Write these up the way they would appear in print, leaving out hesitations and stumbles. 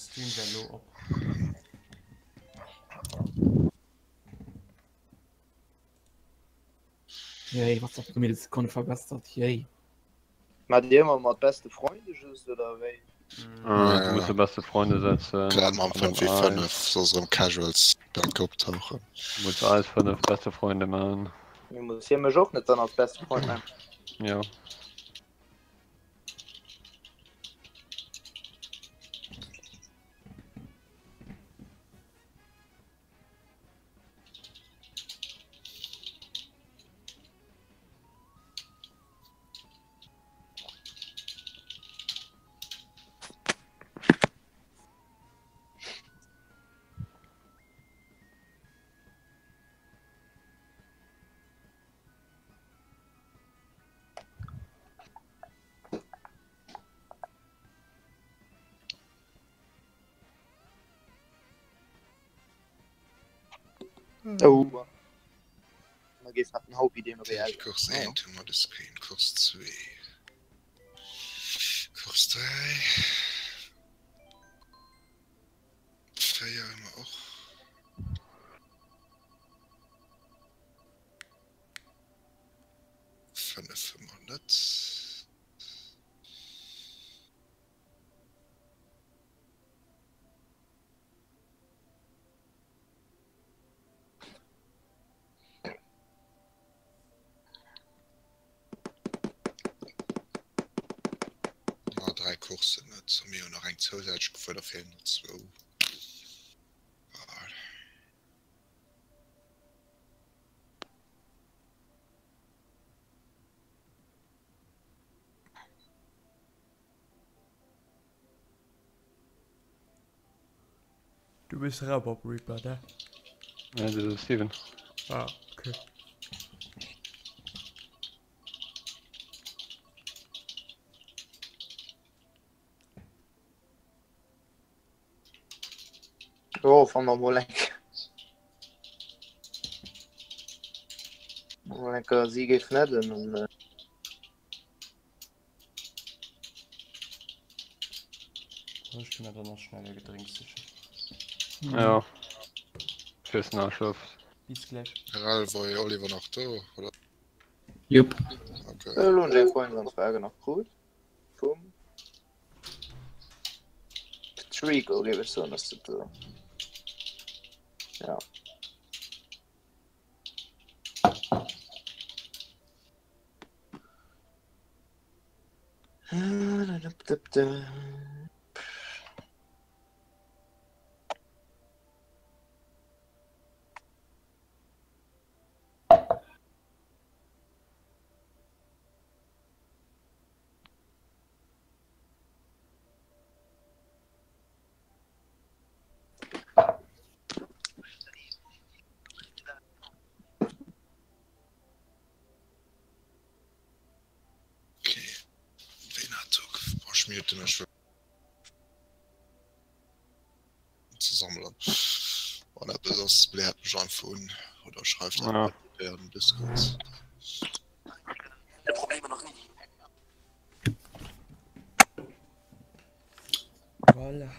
Stream wär lo op. Yay, was op mir Sekunde verbessert. Yay. Mat Dir ëmmer mat beste Freunde just oder wéi? Mm. Ah, du musst beste Freunde setzen. Grad mam 5 w 5 soll erëm Casuals dann optauchen. Du musst alles 5 beste Freunde man. Mir muss hie mech och net dann als beste Freund nennen. Ja. Oh. Da geef nach den Haupi deen real. Course 1 hu mer de Screen, Course 2, Course 3, 4 hu mer och. 5 hu mer net. Ma 3 Coursen net. Mir hunn nach eng zousätzlech gefuer, da feelen nach zwou. Du bist Rabob Reaper, ne? Ja, das ist Steven. Ah, okay. Oh, wann mer mol eng mol eng Kéier si géif nedden an äh, Ech gi mir dann nach schnell e Gedrénks sichen. Ja. Tschüss, Nachschaf. Bis gleich. Ralf, war Oliver nach do, oder? Jupp. Okay. Elo hunn ech eng Freundesanfrage nach krut vum Trigo, géif ech soen, ass dat do. Ja. Okay. Ween hat do Boah, ech mute mech fir ze sammelen. Wann eppes ass, bläert mech einfach un oder schreift Ja. einfach an den Discord. Voilà.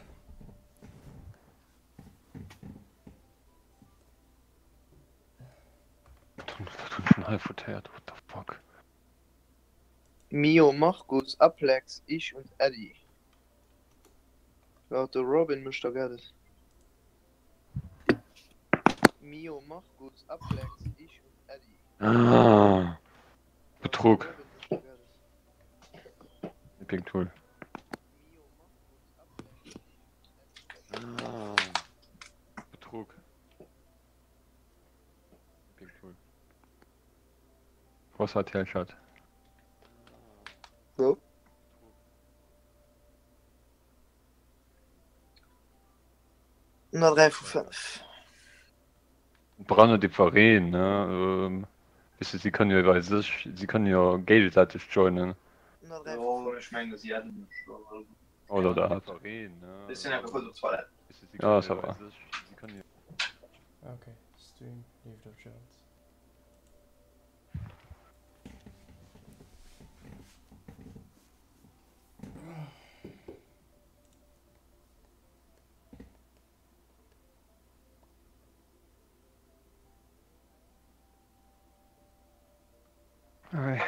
Wat hunn schon hei votéiert? What the fuck? Mio, Markus, Aplex, ich und Eddy. Laut de Robin mécht der Geld. Mio, Markus, Aplex, ich und Eddy. Ah, Betrug. Epic Tool. Ah, Betrug. Epic Tool. Großer Tailshot. Wou? 103 vu 5. Brauch net iwwereen, ne? Ähm, weess de, si kënnen jo iwwer sech, si kënnen jo géigesäiteg joinen. 103 Jo, vu 5. ech mengen, si adden mech do. Oder dat. Ech sinn einfach kurz op d'Toilette. Ja, ça va. Okay, Stream leeft op Jones. Ei.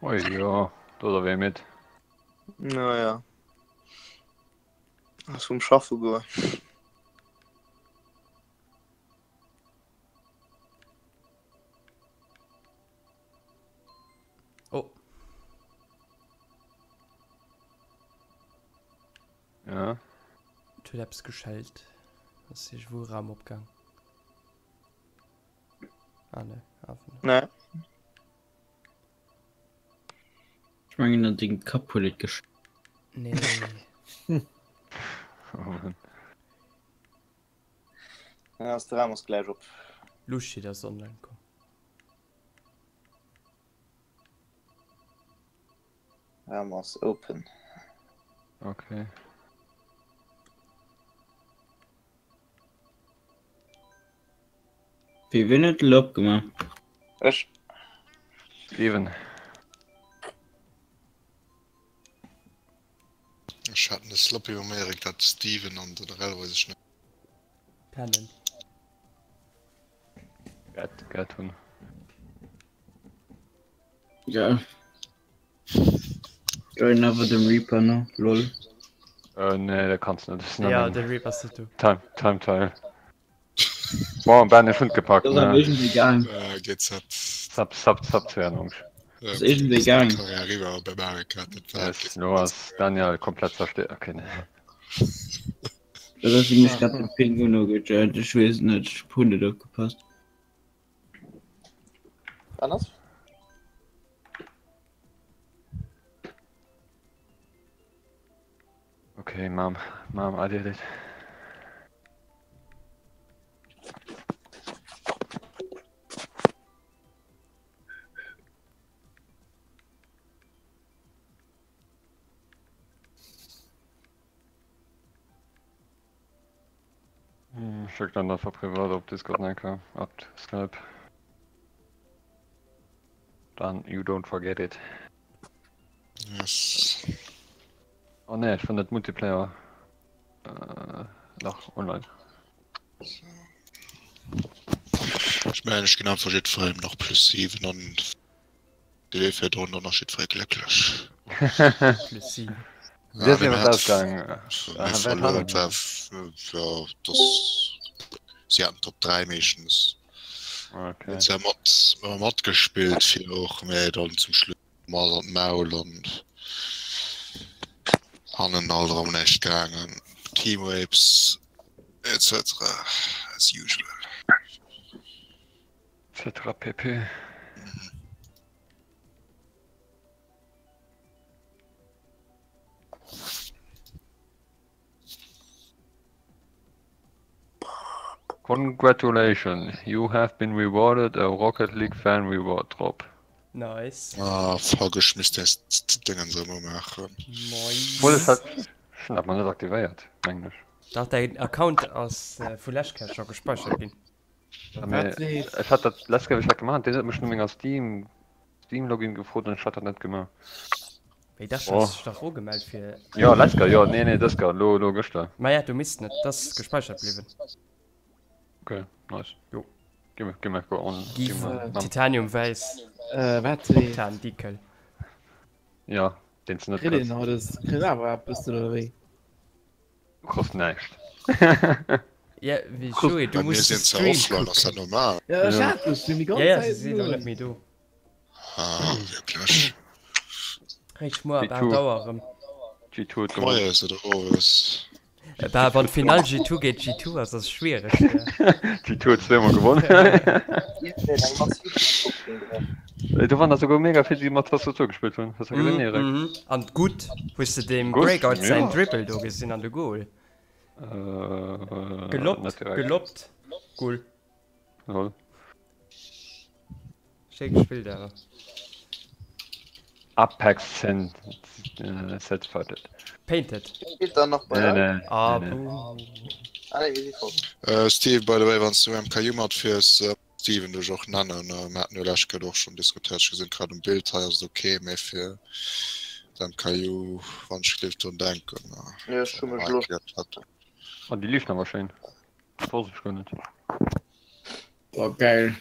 Oi jo, do der wéi mit. Naja. Ass vum Schaffe goen. Oh. Ja. Et huet eppes geschellt. Ass iergendwou e Raum opgaang. Ah ne, awer net. Nee. Ech mengen an dengem Kapp huet et geschellt. Nee. Oh Mann. Ja, ass de Raum ass gläich op. Luschit ass online komm. Raum ass open. Okay. Wéi wien huet elo opgemaach? Ech. Steven. Ech haten de Sloppy um Erik, dat Steven an den Rel weess ech net. Pennen. Gett, gett hunn. Ja. Join awer dem Reaper ne lol. Äh, nee, da kannst du net. Ja, de Reaper ass net do. Time, Time Trial. Bon, Ben, ech hunn gepackt. Das ass awer iergendwéi gaang. Äh, GZ. Sub, Sub, Sub zu Erinnerung. Ass iergendwéi gaang. Karriär eriwwer bei Mario Kart. Dat war Yes, lo ass Daniel komplett zerstört. Okay, nee. Dat ass nämlech grad de Pingu ugejoint. Ech weess net, ech hunn net opgepasst. Anders? Okay, Mom, Mom, I did it. Hm, Schick dann einfach privat op Discord enker, op Skype. Dann you don't forget it. Yes. Oh ne, ech fand dat Multiplayer äh, nach online. Ech mengen ech ginn einfach jiddwerengem nach plus 7 an de wee virdrun dann ass jiddweree glécklech. Plus 7. Wéi ass iwwer ausgaang? Mir verluer war jo dass si haten Top 3 meeschtens. Okay. Si mat matgespillt fir och mä dann zum Schluss mat an d'Maul an hannen alt erëm näischt gaangen. Teamwapes etc as usual. Etc pp. Congratulations, you have been rewarded a Rocket League Fan Reward Drop. Nice. Ah fuck, ech misst dat Déngens erëm umaachen. Obwuel ech Moin. dat, ech hunn dat mol net aktivéiert, mengen ech. Dach, däin Account ass vu lescht Kéier scho gespäichert ginn. Mee ech hat dat lescht Kéier, wéi ech dat gemaach hunn, deen huet mech no menger Steam, Steam Login gefrot an ech hat dat net gemaach. Wéi dach, du Oh. has dech dach ugemellt fir. Jo, lescht Kéier, jo, nee, nee, dës Kéier, lo, lo gëschter. Maja, du misst net, dat ass gespäichert bliwwen. Okay, nice. Jo. Gi mir, gi mir go on. Gi Giff mir, mam. Titanium wäiss, Äh, wat seet? Titan Dickel. Ja, deen s de net Kritt een kriss. haut es, kritt awer eppes oder wéi? Du kriss näischt. Ja, wéi Joé, du Bei mir muss de sinn se Stream offline, ass dat kucken. normal? Ja, ech Ja. hat de Stream déi Ja, ganz ja, se Zäit sinn och net un. méi do. Ah, wierklech? Réischt muer ab Déi 8 two. Auer erëm. G2 huet gewonnen. Moies oder owes. Bah, wann d'Finall G2 géint G2 ass, ass schwiereg. G2 huet zweemol gewonnen. Do waren der souguer mega vill, déi mat Tastatur gespillt hunn. Hues de gesinn, Erik? Mhm. An gutt, hues de dem Gutt, Gregoard säin ja. Dribble do gesinn an de Goal? Äh, Gelobt, net direkt. gelobt. Goal. Lol. Schéi gespillt awer. Apex Cent äh, Certified. Painted. Spillt dann nach bei Nee, eis? nee. Ah, nee, nee. buh. Ah nee, mir si fort. Äh, Steve, by the way, wann s du MKU matfiers, äh, Steven duerch och nennen. Äh, mir haten jo lescht Kéier och schonn diskutéiert. Ech gesinn grad um Bild hei ass et ok, mee fir d'MKU, wann ech géif drun denken, äh, Jo, ech hu mech elo. Mike, Oh, déi liichten awer schéin. Dat wosst ech guer net. Boah, geil.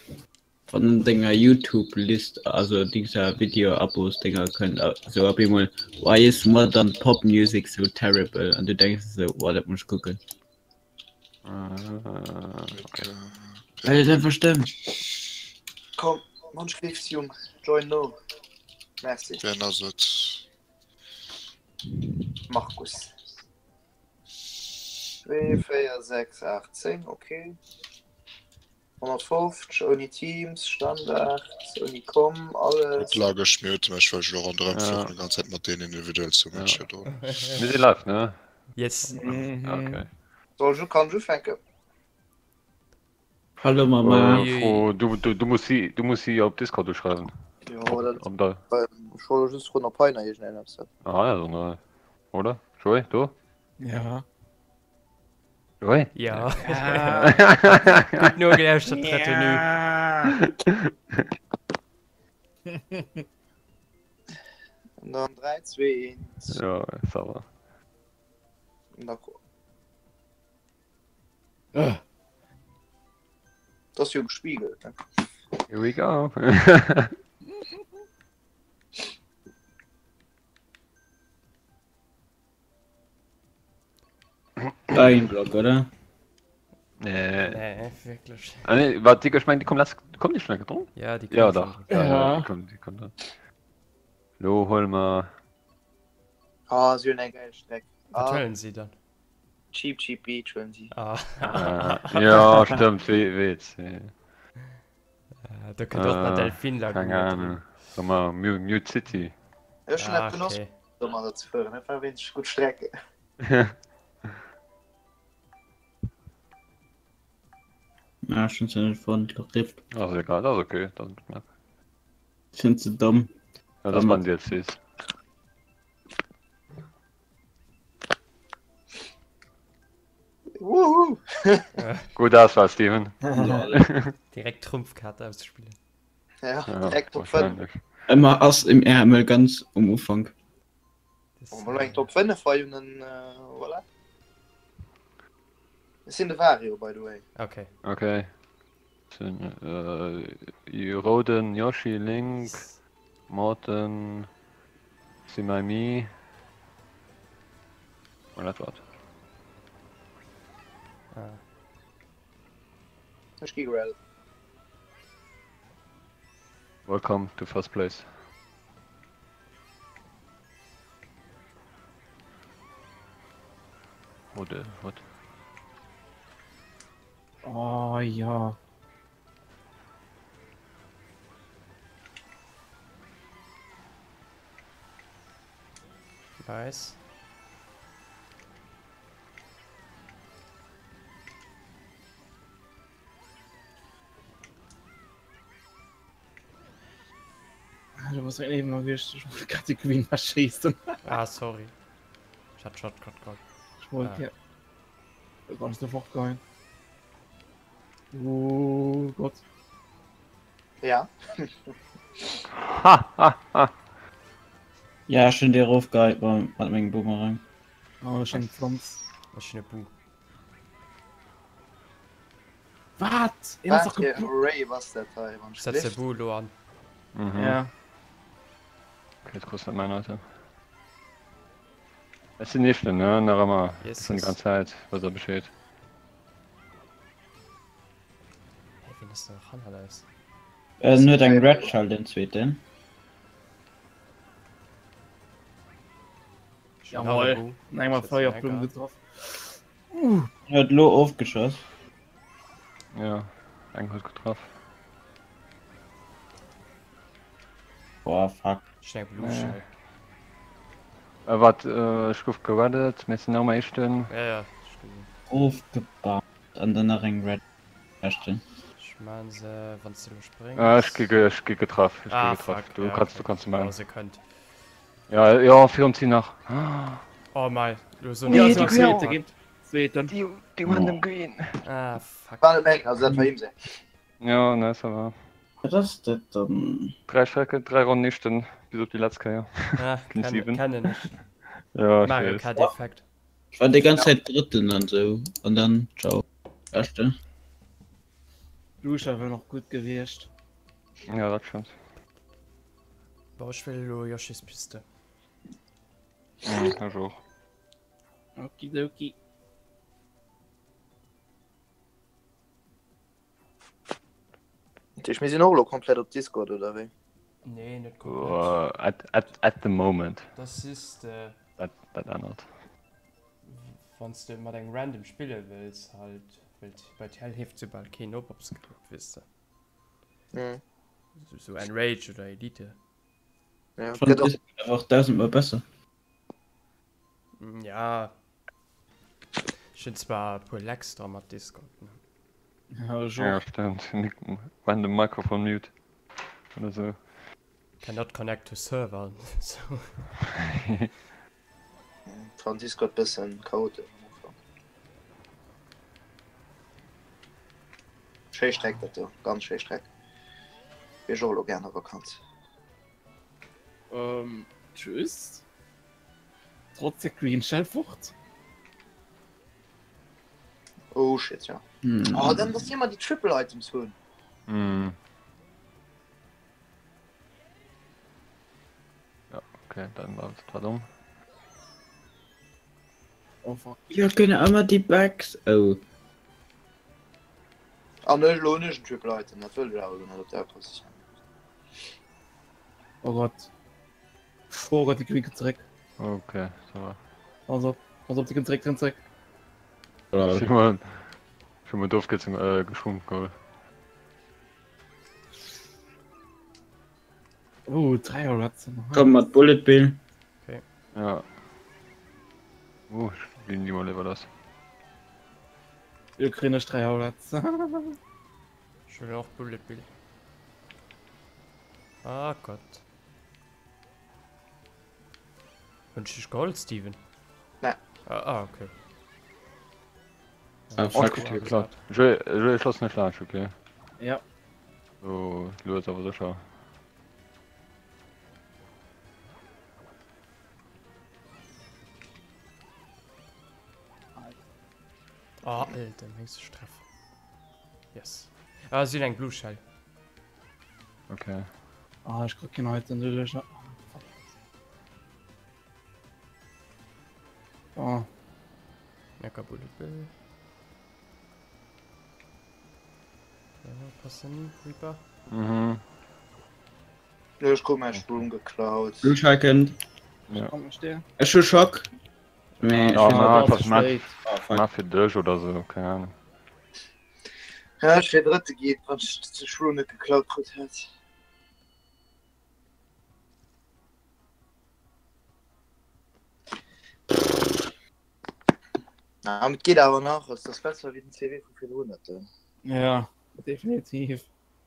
Wann an denger Youtube List, also Dingser Video Abos Dinger kënnt sou op eemol Why is modern pop music so terrible? An du denks sou, boah, dat muss ech kucken. Okay. Well et einfach stëmmt. Komm, Mann, Schriftjung, join no. Merci. Wien ass et? Markus. 2, 4, 6, 8, 10, okay. 150, ouni Teams, Standard, ouni Com, alles. Gutt lag ech mute, mä ech wëll elo ronderëm Ja. fueren déi ganz Zäit mat deenen individuell zu Ja. Matcher do. Mir si live, ne? Yes. Okay. Soll ech, kann ech ufänken? Hallo Mama. Äh, Fro, du, du, du muss si, du muss si op Discord uschreiwen. Jo, dat Op der. ech wollt just froen, ob hei nach iergendeen eppes huet. Ah, ja, dann, äh, oder? Joé, do? Ja. Joé? Ja. Ja. Gutt nogelauschtert, Retenue. An dann 3, 2, 1. Ja, ça va. D'accord. Ah. Dat ass jo gespiegelt, ne? Here we go. Dein Block, oder? Nee. Nee, wierklech. Ah, nee, wat, déi, ech meng, déi kommen letzt, kommen déi schon enke dran? Ja, déi Ja, kommen dach. schon. Ja, ja, Ja. déi kommen, déi kommen dran. Lo huele mer. Ah, si hunn eng geil Streck. Wat Ah, huelen si dann? Cheap Cheap Beach huelen si. Ah. Äh, ja, stëmmt, WC. Äh, Da kënnt och nach Äh, Delfin Keng Lagune dran. Ahnung. Soll mer Mute, Mute City. Ech hunn Ah, dat genoss, okay. domadder ze fueren. Dat war wéinstens gutt Strecke. Ah, ech hunn se net fonnt, RIP. Ass egal, dat ass okay. Dat ass gutt Map. Sinn ze domm. Ja, dat waren DLCs. Wuhu! Gutt Auswahl, Steven. Direkt Trumpfkarte ausspillen. Ja, Ja, direkt Top 5. wahrscheinlech. Ëmmer ass im Ärmel ganz um Ufank. Das, Wa mer elo eng Top 5 hei hunn, dann voilà. Ech sinn de Vario, by the way. Okay. Okay. Sinn äh, Roden, Yoshi, Link, Morten, Simaimi. An dat war's. Ah. Ech gi gerellt. Welcome to first place. Oder what? Oh ja. Nice. Ah, Du musst eben noch ich wollte gerade die Queen verschießen. Ah, sorry. Ich hat Shotgun geholt. Ich wollte Ah. ja. Da kannst du fortgehen. Oh Gott. Ja. Ha ha ha! Ja, ech hunn déi erofgeheit mat mengem Boomerang. Oh, ech eng Pflanz. Ech hunn e Bu. Wat? Een ass Wat doch fir gepl- Array ass dat hei? Wann Setz de schlicht. Bu elo an. Mhm. Ja. Okay, jetzt kostet mein Item. Es sind nicht, ne? Nach immer. Yes, Schon die yes. ganze Zeit, was er besteht. Hey, wen ass denn noch hannert eis? En huet eng Red Shell, den zweeten. Jawohl. Eng Feierblumm getroff. Uh. Huet lo ofgeschoss. Ja, eng huet getraff. Boah, fuck. Schnell Blue Shell. Äh, wat, äh, ech gouf gereddet, mir sinn am éischten. Ja, ja, ech gesinn. Ofgebammt an dann nach eng Red Beschten. Ech maan se, wann s de lo spréngs. Äh, ech gi, ech gi getraff, ech gi Ah, getraff. fuck, Du ja, kannst, okay. du kannst man. Oh, se kënnt. Ja, ja, virum Ziel nach. Oh mei, lo so Ja, Nee, se die zweete Queen. ginn. Zweeten. Die, die random Green. Ah, fuck. War net meng, also dat war him säin. Ja, ne, ça va. Wat ass dat dann? Dräi Strecke, dräi Ronnen éischten, bis op déi letzt Kéier. Ah, Géint kennen, 7. kennen ech. Ja, ech Mario weess. Kart Effekt. Ech war déi ganz Zäit Drëtten an sou an dann ciao. Beschte. Lusha wär och gutt gewiescht. Ja, dat stëmmt. Boah, ech wëll elo Yoshi's Piste. Mhm, ech och. Okidoki. Dat heescht, mir sinn och elo komplett op Discord, oder wéi? Nee, net komplett. Uh, at, at, at the moment. Das ist äh, Dat, dat ännert. wann s de mat engem random spille wëlls halt, well bei TL hieft soubal keen op op Skype, weess de. Mhm. Sou Enrage oder Elite. Ja, Ech fannen gëtt och. Discord einfach dausendmol besser. Ja. Ech hunn zwar e puer Lags dra mat Discord, ne. Ja, ech Ja, och. stimmt. Random microphone mute. Oder so. Cannot connect to server an sou. Fand Discord bëssen chaotesch am Ufank. Schéi Streck dat do, ganz schéi Streck. Wier ech och elo gär a Vakanz. Ähm, tschüss. Trotz der Green Shell fort. Oh shit, ja. Hm. Oh, dann dass die immer die Triple Items hunn. Mm. Ja, okay, dann war es war dumm. Oh fuck. Jo, kënne ëmmer déi Bugs. Oh. An ech elo hunn ech en Triple Item, dat wëll ech awer elo net op der Positioun. Oh Gott. Oh Gott, die Queen kommt zurück. Okay, ça va. Pass op, pass op, die kommt zurück, zurück, zurück. Simon, schon mal doof gezogen, äh, geschwungen geholt. Oh, 3 Rats. Komm mat Bullet Bill. Ja. Oh, ich will niemand lieber das. Wir kriegen nicht 3 Rats. Ech wëll och Bullet Bill. Ah Gott. Hunn ech dech geholl, Steven? Nee. Ah, ah okay. Ah, Oh, fuck. okay, klar. Joey, Joey, ich lass nicht launch, okay? Ja. So, lues awer sécher. Ah, Alter, mengst du Streff? Yes. Ah, si hunn eng Blue Shell. Okay. Ah, ich krieg keinen heute natürlich. Oh. Lecker Bullet Bill. Ja, passen, Reaper. Mhm. Nö, ech krut mäi Shroom geklaut. Blue Shell kënnt. Ja. Komm, ich stehe. Ech hu Schock. Mee Ja, ech ma, Ah, das zu macht- spät. Ah, fuck. Mal fir dech oder so, keine Ahnung. Ja, ech wier Drëtte ginn, wann ech de Shroom net geklaut kritt hätt. Na, et geet awer nach, also dat ass besser wéi den CW vu virdrun, dat do. Ja, definitiv.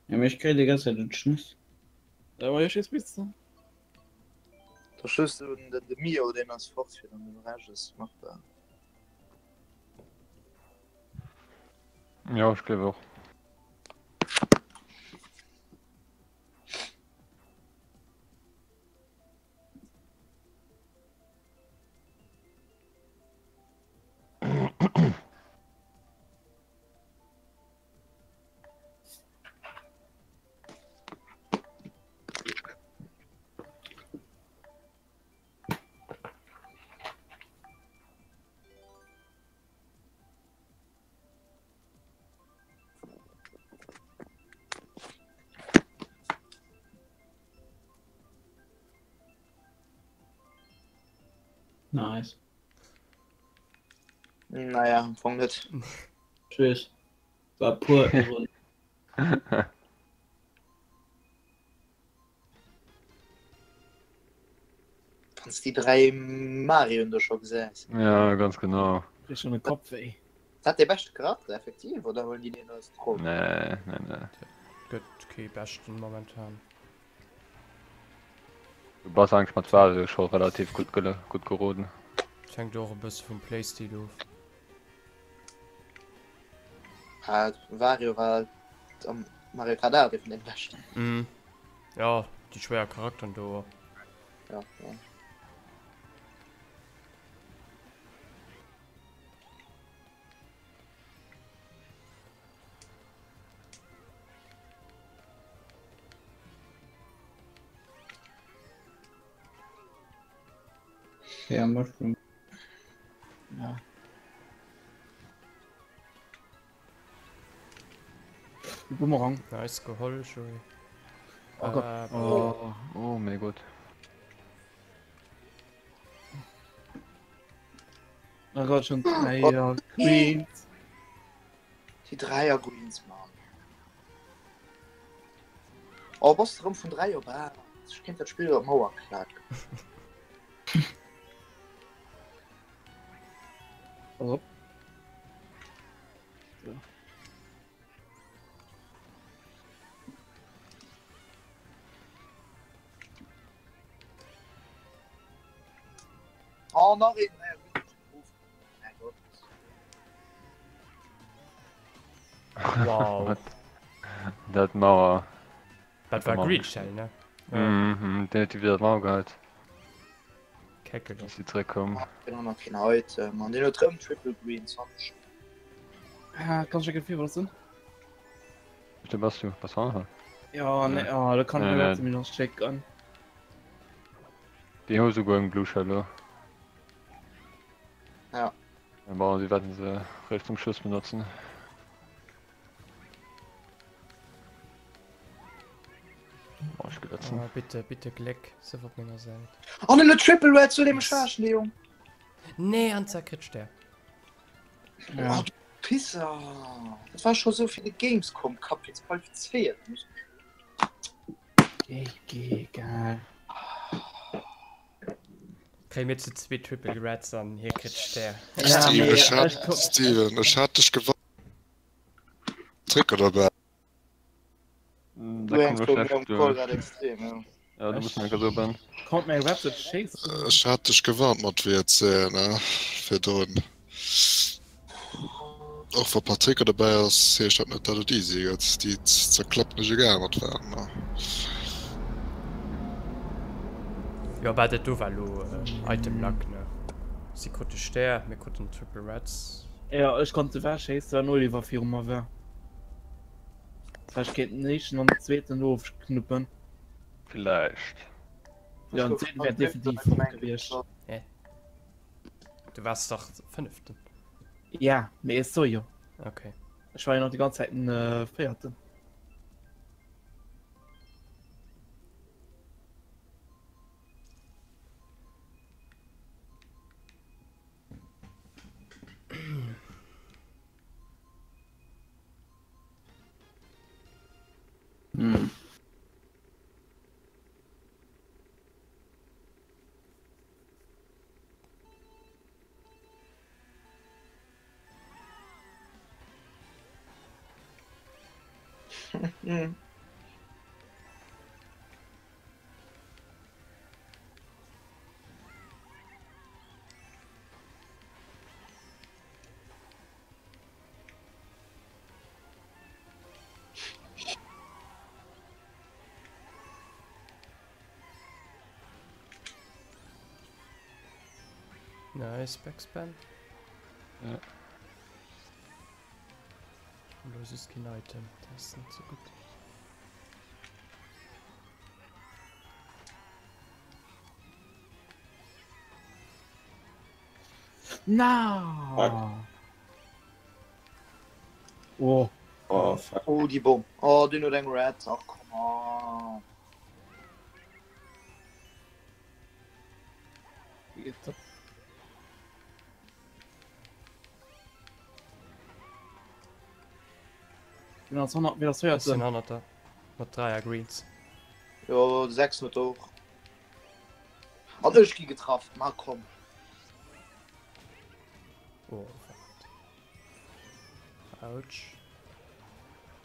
Ja, mee ech kréien déi ganz Zäit en Schnuss. Da war ich jetzt bist du. Da schluss den, den, de Mio, deen ass fort fir dann den Rescht ass machbar. Ja, ich glaube och. Nice. Naja, am Fong net. Ech weess. War pur Ironie. Wann s déi 3 Marioen do scho gesäis. Ja, ganz genau. Krieg schon de Kopf wéi. Ass dat dee beschte Charakter effektiv oder huelen déi deen als Troll? Nee, nee, nee. Gëtt kee beschten momentan. Du bass eigentlech mat Wario scho relativ gutt gutt geroden. Et hänkt och e bësse vum Playstyle of. Ah, Wario war am Mario Kart 8 ee vun den beschten. Mhm. Ja, déi schwéier Charakteren do. Ja, ja. Ja, Mushroom. Ja. Bumerang. Nice geholl, Joey. Oh Gott. Äh, Oh, oh méi gutt. Oh Gott, schon Dreier Greens. Déi Dräier Greens, Mann. Oh, bass de rëm vun 3 op 8. Ech kéint dat Spill iwwer d'Mauer klaken. Pass op. So. Oh, nach een Dräier Greens. Mäi Gott. Wow. Dat Mauer. Dat war Green Shell, ne? Mhm, den huet déi wieder d'Mauer geheit. Keckel. Bis si zréckkoum. Bin och nach keen Item. An deen huet rëm Triple Green 20. Ah, kann ich Gefühl was sind? Du bass du, bass du Ja, ne, oh, da kann ich Nee, nee. mir noch checken. Déi hu souguer eng Blue Shell lo. Ja. Bon, si wäerten se réischt zum Schluss benotzen. Oh, ech gëtzen. Oh, bitte, bitte Gléck, sief op menger Säit. Oh, ne, Triple Red soll ee mech verarschen, dee Jong. Nee, an zerkritt der. Ja. Oh, du Pisser. Dat war scho sou fir de Gamescom Cup fir ze qualifizéieren. Geh, geh, geil. Kréie mir zu zweet Triple Reds an hie kritt Stär. Ja, Steven, mee ech hat, ech ko- Steven, ech hat dech gewarnt. Tricker dobäi. Da Du kommen hängst wir bei mir schlecht am Call duerch. grad extrem, ja. Ja, du musst enker so ben. Kommt mir Rapid Chase. Ech hat dech gewarnt mat WRC, ne? Virdrun. Och wa Patricker dobäi ass, heescht dat net, datt et easy gëtt. Déi zerklappen dech egal mat wat, ne? Jo, bah, dat do war lo Item Luck, ne? Si krute Stär, mir kruten Triple Reds. Ja, ech konnt ewech schéissen, well den Oliver viru mer war. Vläicht kéint den éischten an den zweeten do ofknuppen. Villäicht. Ja, den zweeten wär definitiv fort gewiescht. Hä? Du wars dach fënneften. Ja, mee ech soe jo. Okay. Ech war jo nach déi ganz Zäit den véierten. Hm. Nice Backspin. Ja. Los ist kein Item, das ist nicht so gut. Na! Oh. Oh, fuck. Oh, déi Bomm. Oh, deen huet eng Red. Ach, come on. Wie geht's da? Wien ass hannert, wien ass Ech sinn véierten? hannert der. Mat 3 Greens. Jo, de 6 huet och. An ech gi getraff. Ma komm. Oh, waart. Autsch.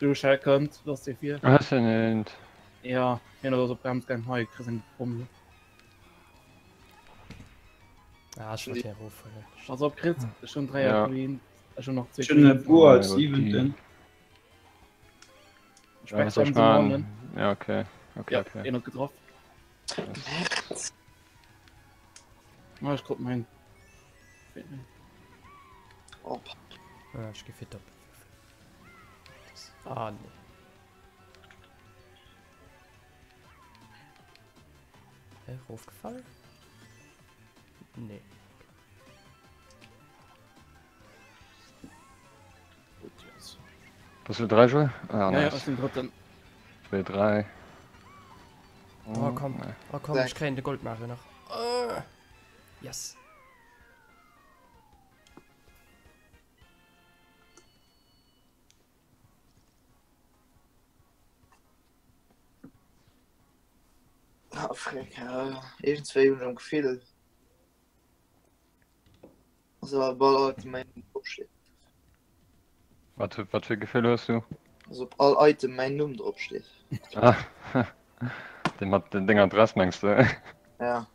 Du Shell kënnt, du ass dee vir. Ah, sinn eent. Ja, hien ass op Brems gaang. Hei, kriss eng Bomm. Ah, ech wollt hien erofhuelen. Pass op, Chris, ech hunn 3 Ja. Green. Ech hunn nach 2 Ech hunn e Greens. Buer als Oh, die- siwenten. Ich Ja, was back soll ich bremse machen? morgen. Ja, okay. Okay, Ja, okay. een huet getroff. Ah, ech krut mein. Oh, Ah, ech gi fit op. Ah, nee. Hä, rofgefall? Nee. Bass du 3 Joe? Ah, Ja, ja, nice. ech sinn drëtten. 2, 3. Oh, komm. Oh, komm, ech kréien de Goldmario nach. Uh, yes. Ah, Freck, ja. Iergendswéi hunn ech am Gefill, dass awer op all Item mäin Numm drop steet. Wat, wat fir Gefill hues du? Dass op all Item mäin Numm drop steet. Ah, dee mat denger Adress mengs de? Ja.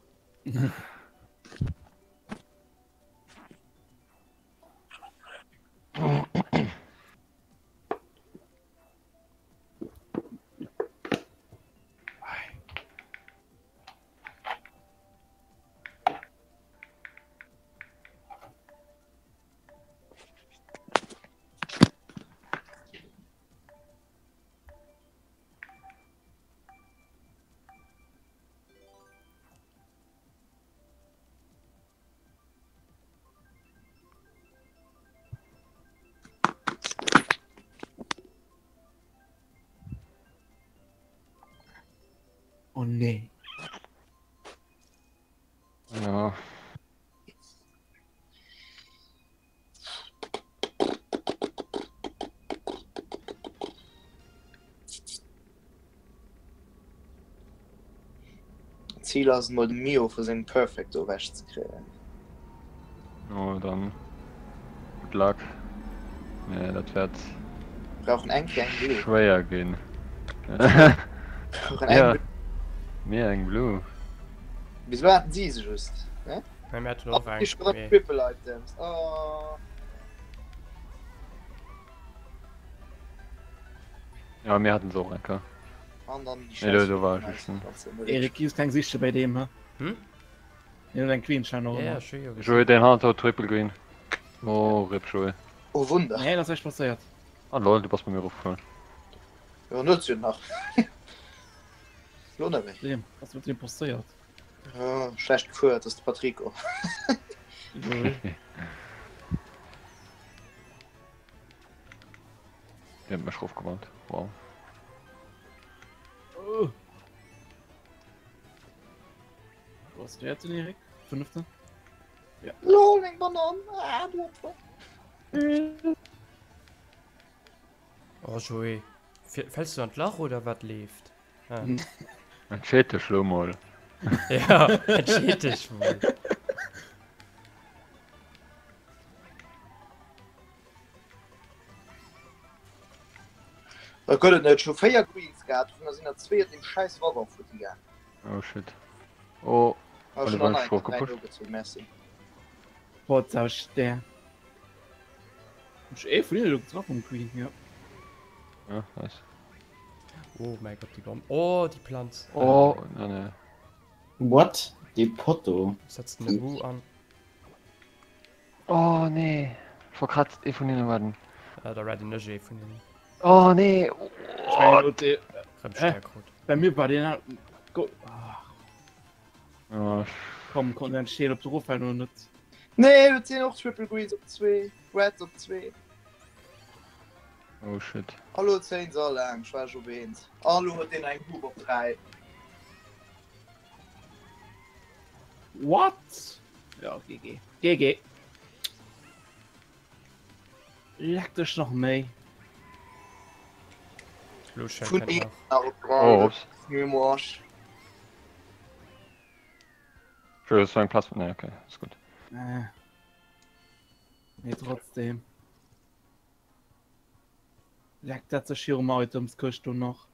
Oh nee. Ja. Zil ass et mol de Mio vu sengem Perfect do ewech ze kréien. Oh dann good luck. Mee dat wäert Brauchen eng kleng Blue. schwéier ginn. Brauchen eng Ja Blue. mir eng Blue. Bis elo haten si se just, ne? Nei, mir haten Oh, och eng. déi schon Mee Triple Items. Oh. Ja mir haten se och eng Kéier. An dann déi Nee, do, Scheiss. do war ech schon. Erik, gis keng Sichte bei deem, hä? Hm? Hien huet eng Queen Shine och Ja, ja, ëmmer. ech hu jo Joé, gesinn. deen Hunter huet Triple Green. Oh, rip Joé. Oh Wunder. Nee, dat ass näischt passéiert. Ah lol, du bass bei mir erofgefall. Jo, nutz jo nach. Lo net méi. Deem, was mit deem passéiert? Ja, schlecht gefuer, dat ass de Patrico. Lol. Deen huet mech erofgewannt. Wow. Oh. Wo ass der jetzt, Erik? Fünfte? Ja. Lol, eng Banan. Ah, du Opfer. Oh Joé, fäls du an d'Lach oder wat leeft? Ah. Entscheet dech lo mol. Ja, entscheet dech mol. Da gëtt et net scho 4 Greens gehat, dovunner sinn der zwee an deem schäiss Waggon futti gaang. Oh shit. Oh, Ah, Alle schon waren an schon eng 3 gepusht. nogezunn, merci. Potzau der. Ech ee vun hinne getraff vum Queen, ja. Ja, nice. Oh mäi Gott, déi Bomm. Oh, déi Planz. Oh, nee, nee. What? Dee Potto. Setzt den Wu an. Oh nee, ech wollt grad ee vun hinne redden. Äh, da redden ech ee vun hinnen. Oh nee. Ech mengen, oh, dee, Rëm Hä? Stär krut. bei mir war deen go Ach, Oh, komm, konnt entstehen, ob du ruffällt oder net. Nee, huet sinn och Triple Greens op 2, Reds op 2. oh shit. Hallo 10 se all laang, ech war op 1. Hallo huet deen eng Hub op 3. What? Ja, GG. GG. Leck dech nach méi. Blue Shell Vun kennt een nach. nach op Oh, dran. ups. Mir am Arsch. Für das war ein Platz. Ne, okay, ist gut. Äh. Nee, trotzdem. Leck dat sech hier um Itemskëscht do nach.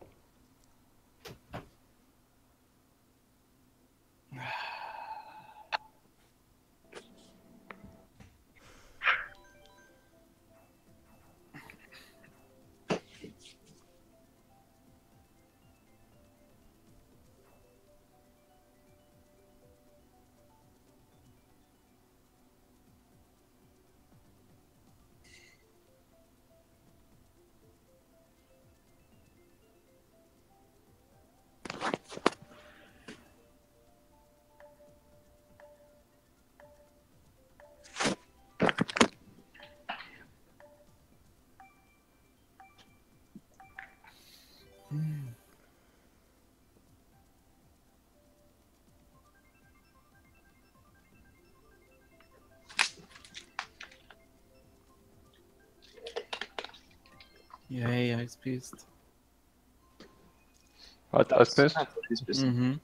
Yay, Ice Beast. Wat Ice Beast? Mhm.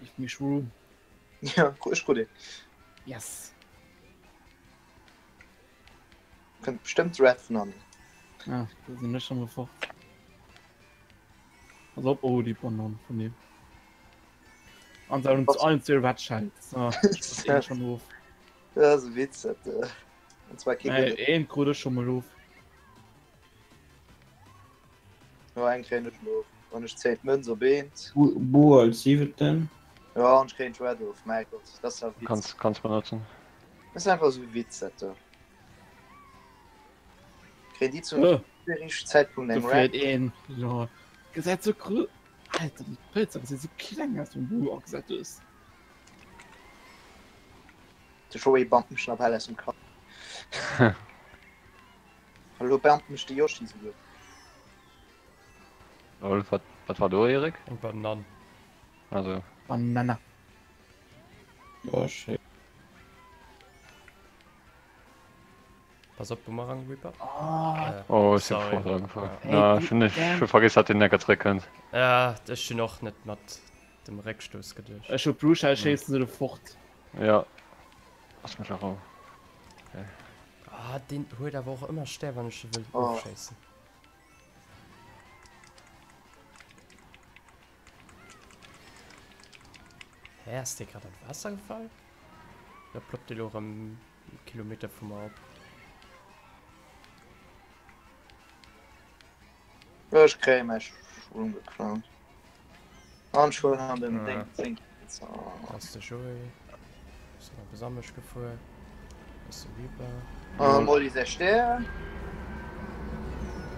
Ich mich room. Ja, ech krut een. Yes. Kënnt bestëmmt Red vun hannen. Ah, da sinn ech schon mal fort. Pass op, oh, die Banane von dem. An se uns allen zu Red Shells. So, ich muss schon of. Dat ass e Witz, dat. Äh, an zwar kee Nee, gudden. een krut ech schon mal of. Jo, eng kréien ech of. Wann ech zéien d'Mënz op eent. Bu als siwenten. Ja, an ech kréien d'Red of. Mäi Gott, dat ass ja e Witz. Kanns, kanns benutzen. Dat ass einfach esou e Witz, dat do. Kréien déi zum Oh, richtegen Zäitpunkt do eng Red? fehlt een. Lol. Gesäit so gro. Alter, die Pilze gesinn so kleng aus, wenn du agesat hues. De Joey bammt mech nach bal aus dem Kapp. Elo bammt mech de Yoshi souguer. Lol, wat, wat war do, Erik? Eng Banann. Also. Banana. Oh, shit. Pass op, Boomerang Reaper. Oh, Äh, Oh, ech sinn sorry. fort angefahren. Hey, Na, du ech hunn ech damn. hu vergiss, dat den Necker zréckkënnt. Ja, ech hunn och net mat dem Réckstouss geduecht. Ech hu Blue Shell schéissen se do fort. Ja. Lass mech a Rou. Ah, deen huet awer och ëmmer Stär, wann ech e wëll Oh. ofschéissen. Hä, ass dee grad an d'Waasser gefall? Da ploppt dee lo erëm e Kilometer vu mer op. Ech kréie mäi Schwung geklaut. An ech huelen an dem Ding 10 Kills. Oh. Ass de Joé ass nach besammesch gefuer. Ass de Reaper. Ah, Molly säi Stär.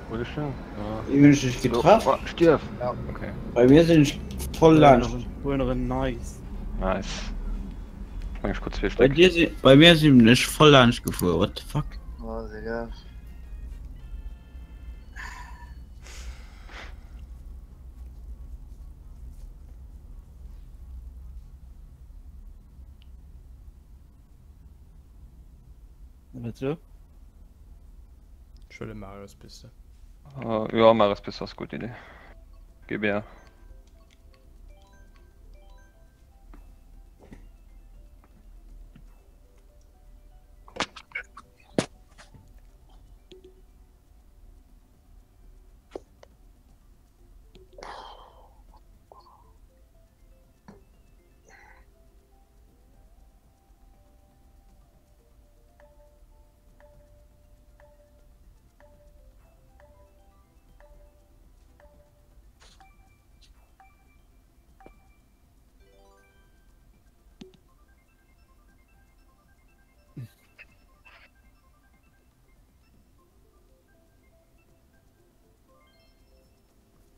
Wo bist du? Ja. Hunn ech dech getraff? Oh, stierf! Ja. Okay. Bei mir sinn ech voll laanscht. Huelen nice. Nice. Ich meng, ich kurz zwei Bei Stück. dir si bei mir sinn ech voll laanscht gefuer, what the fuck? Oh, Digga. Bitte? Schöne Marius-Piste. Uh, ja, Marius Piste ass gutt Idee. GBR.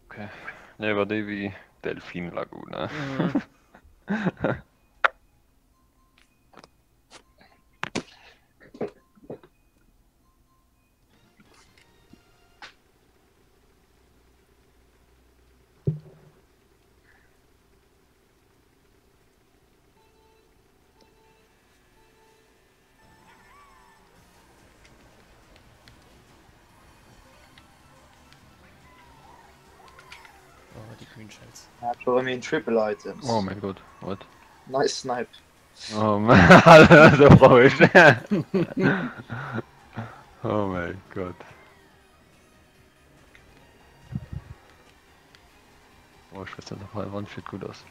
Okay. Ne, war déi wéi Delfinlagune. Mhm. Green Shells. Hat scho rëm een Triple Items. Oh mein Gott, what? Nice Snipe. Oh man, da brauch ich. Oh mein Gott. Oh, ich weiß nicht, ob hei Wand steht gut aus.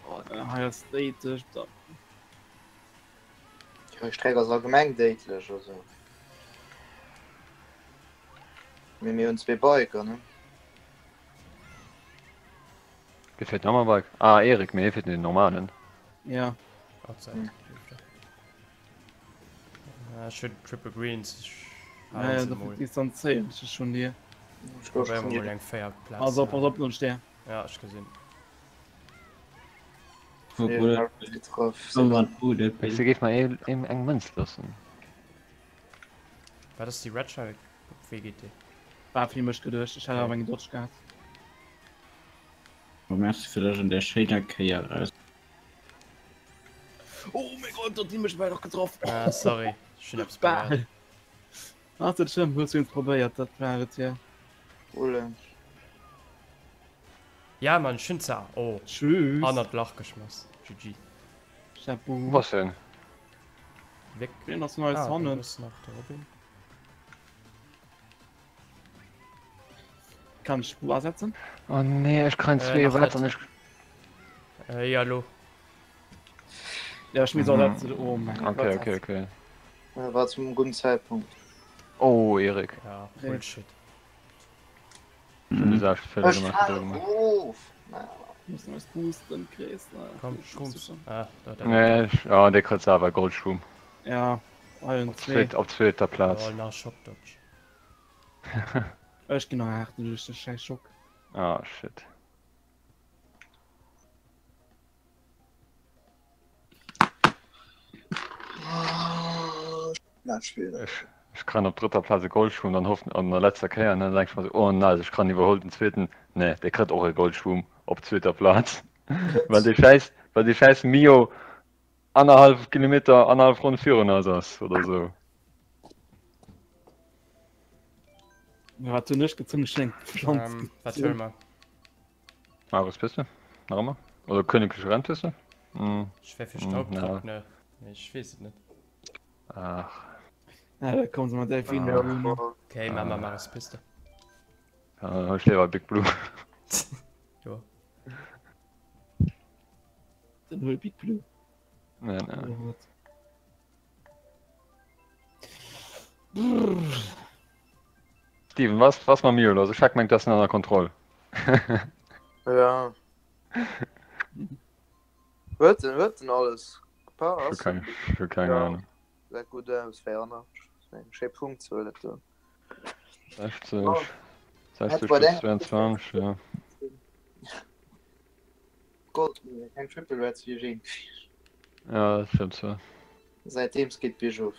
Oh, hei ass déidlech. Jo, Streck ass allgemeng déidlech, also. Mee mir hunn zwee Biker, ne? Wie fährt nochmal Bike? Ah, Erik, mee hie fiert den normalen. Ja. Outside. Mhm. Ah, ech hunn Triple Greens. Ech Ja, ja, dafür distanzéieren ech dech vun dir. Probéieren mer mol eng véiert Plaz. Also, pass op, no Stär. Ja, ech gesinn. Se géif mer eng Mënz loossen. Wat ass déi Red Shell? Op wee geet déi? War fir mech geduecht, ech hat awer eng Dodge gehat. Oh merci fir dech an där schéiner Kéier eraus. Oh mein Gott, dort déi mech bal nach getroff. Ah, sorry, ech hunn eppes probéiert. Bal. Ass net schlëmm, hues du eent probéiert, dat war et jo. Olle. Ja Mann, ech hunn ze oh Tschüss. Hannert d'Lach geschmass. GG. Chapeau. Wo ass en? Wéck. Wien ass neis Ah, hannen? do ass nach de Robin. Kann ech Spuer asetzen? Oh nee, ech kréien Äh, zwee nach Reds net. an ech. Äh, ja, lo. Ja, ech muss asetzen. Oh mein Okay, Gott. okay, okay. Ja, war zum guten Zeitpunkt. Oh, Erik. Ja, Bullshit. Mhm. Ech falen of! Muss nees boosten, Chris. Komm, Shrooms. Ah, da, da. Nee, ja, dee kritt selwer Goldschroom. Ja, allen Op zwee. zweet, op zweeter Plaz. Oh, nach Shock Dodge. Ech ginn nach 8 duerch de schäiss Schock. Ah, shit. Ech, ech kréien op drëtter Plaz e Goldschroom, dann hoffen an der letzter Kéier, ne, dann denk ech mer sou, oh nice, ech kréien iwwerholt den zweeten. Nee, dee kritt och e Goldschroom op zweeter Plaz. Well dee schäiss, well dee schäiss Mio annerhallef Kilometer, annerhallef Ronn virun eis ass oder sou. Wat hunn ech gezunn? Ech hunn eng Pflanz Ähm, wat gezunn. huele mer? Marius Piste? Nach ëmmer? Oder königliche Rennpiste? Hm. Ech wär fir Hm, Staubtrockene, mee ech weess et net. Ach. Ja, da kommen se mat Delfin. Ah. Okay, maache mer Marius Piste. Ja, ech léiwer Big Blue. Jo. Dann huel Big Blue. Nee, nee. Steven, was, was mam Mio los? Ech hat gemengt, du häss en ënner Kontroll. Ja. Huet en, huet en alles gepasst? Ech hu keng, ech hu keng Ja. Ahnung. Gesäit gutt aus, 84. Eng schéi Punktzuel dat do. 60, Oh. 60 bei bis denger- 22, ja. Gold, keng Triple Reds wéi ech een. Ja, dat stëmmt zwar. Säitdeems geet biergof.